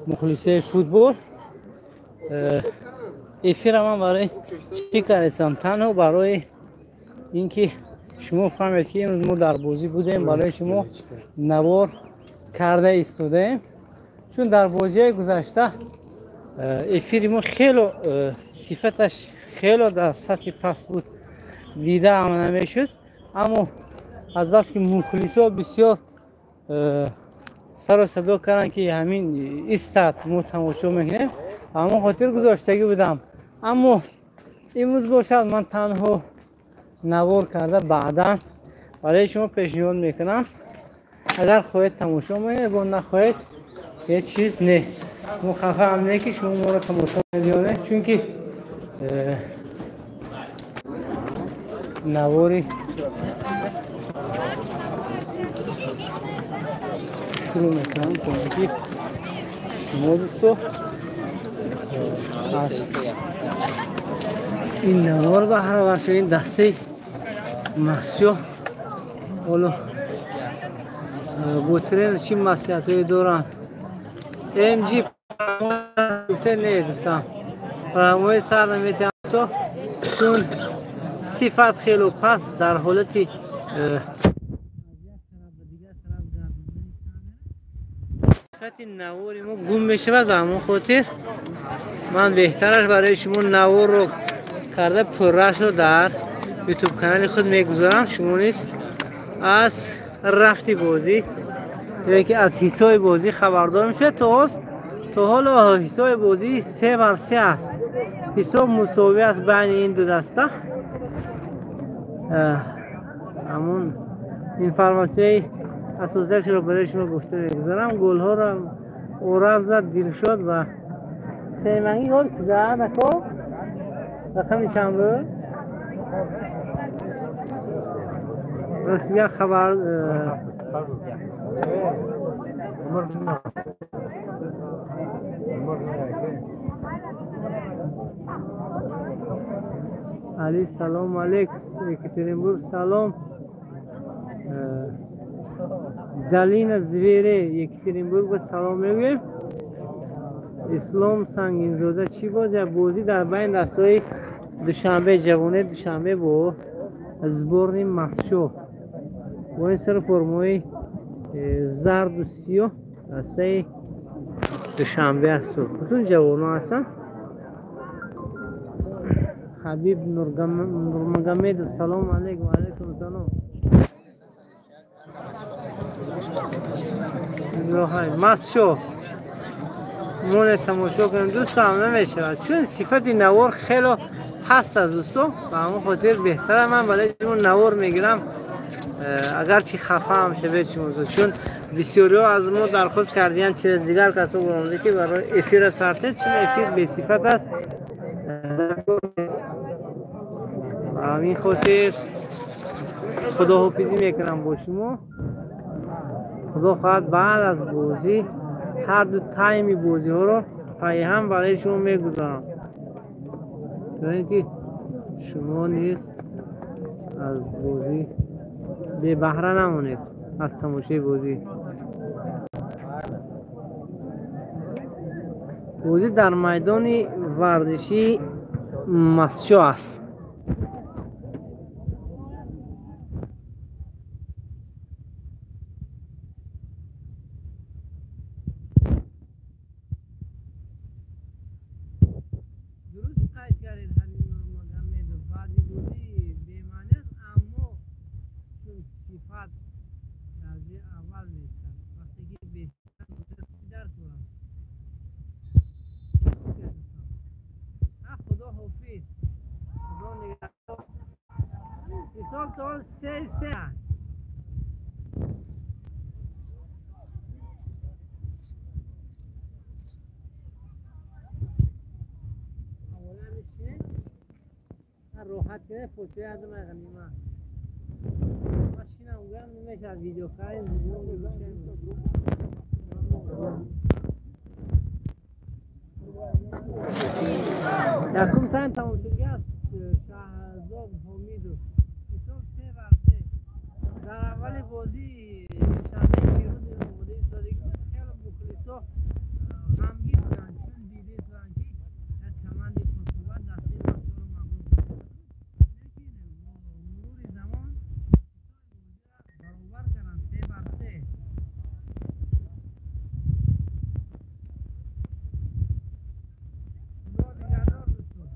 Мухлисои футбол, эфира ман барои чӣ кардастам? Танҳо барои ин ки шумо фаҳмед, ки имрӯз мо дар бозӣ будем, барои шумо навор карда истодаем, чун дар бозиҳои гузашта эфири мо хело сифаташ хело дар сатҳи паст буд, дида ҳам намешуд. Аммо азбаски мухлисо бисёр сару садо карданд, ки ҳамин истад, мо тамошо мекунем, ҳамон хотир гузоштагӣ будам. Аммо имрӯз бошад, ман танҳо навор карда баъдан барои шумо пешниҳод мекунам. Агар хоҳед, тамошо мекунед, бо нахоҳед, ҳеҷ чиз не. Мо хафа ҳам не, ки шумо моро тамошо медиёнед, чунки навори шурӯъ мекунам, то ин ки шумо, дӯсто, аз ин навор баҳравар шавед. Дастаи Мастчоҳ ҳоло бо тренер чӣ маслиҳатҳое доранд? Мг гуфта не, дӯстам, программаи сар наметиҳам, чун сифат хело паст, дар ҳолати сифати навори мо гум мешавад. Ба ҳамон хотир ман беҳтараш барои шумо наворро карда, пуррашро дар ютуб канали худ мегузорам. Шумо низ аз рафти бозӣ ё ки аз ҳиссои бозӣ хабардор мешавед. То ҳоло ҳиссои бозӣ 3-3 аст, ҳисоб мусовӣ аст байни ин ду даста. Ҳамон информатсияи асосияшро барои шумо гуфта мегузорам. Голҳоро Ораз зад, Дилшод ва Семангӣ. Гол ки зад, ако, рақами чанд буд? Ростига хабар Али, салом алейк, Екатеринбург салом. Далина Звере, Екатеринбург ба салом мегӯем. Ислом Сангинзода, чӣ бозӣ? Бозӣ дар байни дастҳои Душанбе, ҷавонаи Душанбе бо сборни Мастчоҳ, бо ин сари формаҳои зарду сиёҳ дастаи Душанбе асту бутун ҷавонон ҳастанд. Ҳабиб Нурмагомедов, салому алейкум. Алейкум салом. Мастчоҳ моне тамошо кунем, дӯстам, намешавад, чун сифати навор хело паст аст, дӯсто. Ба ҳамон хотир беҳтара ман барои шумо навор мегирам, агарчи хафаам шавед шумо, чун бисёриҳо аз мо дархост кардиянд, через дигар касо гуфтанд, ки барои эфира сартед, чун эфир бесифат аст. Ба ҳамин хотир худоҳофизӣ мекунам бо шумо. Худо хоҳад, баъд аз бозӣ ҳар ду тайми бозиҳоро пайҳам барои шумо мегузорам, то ин ки шумо низ аз бозӣ бебаҳра намонед, аз тамошои бозӣ. Бозӣ дар майдони варзишии Мастчоҳ аст. Дуруст қайд кардед, Ҳабиб Нурмагомедов, баъди бозӣ бемаъни аст, аммо чун сифат дар ҷои аввал меистад, вақте ки бесифат бошад, чӣ дар кор аст? Худо ҳофиз, худо нигаҳдор. Ҳисоб то ҳол 3-3 аст. Аввала мешинед, роҳат кунед, почаи адам ғанима. Ман шинам, гӯям намешавад, видео кардем. Якум тайм тамом шудги аст. Шаҳзод Ҳомидов, ҳисоб 3-3. Дар аввали бозӣ Душанбе пирӯз омода истодагӣ буд. Хеле мухлисо Ғамгин буданд, чун дидистанд, ки як командаи пурқувват дастаи Бахтиёрро мағлуб кард. Лекин бо мурури замон баробар карданд, 3-3. Худо нигаҳдор, дӯстон.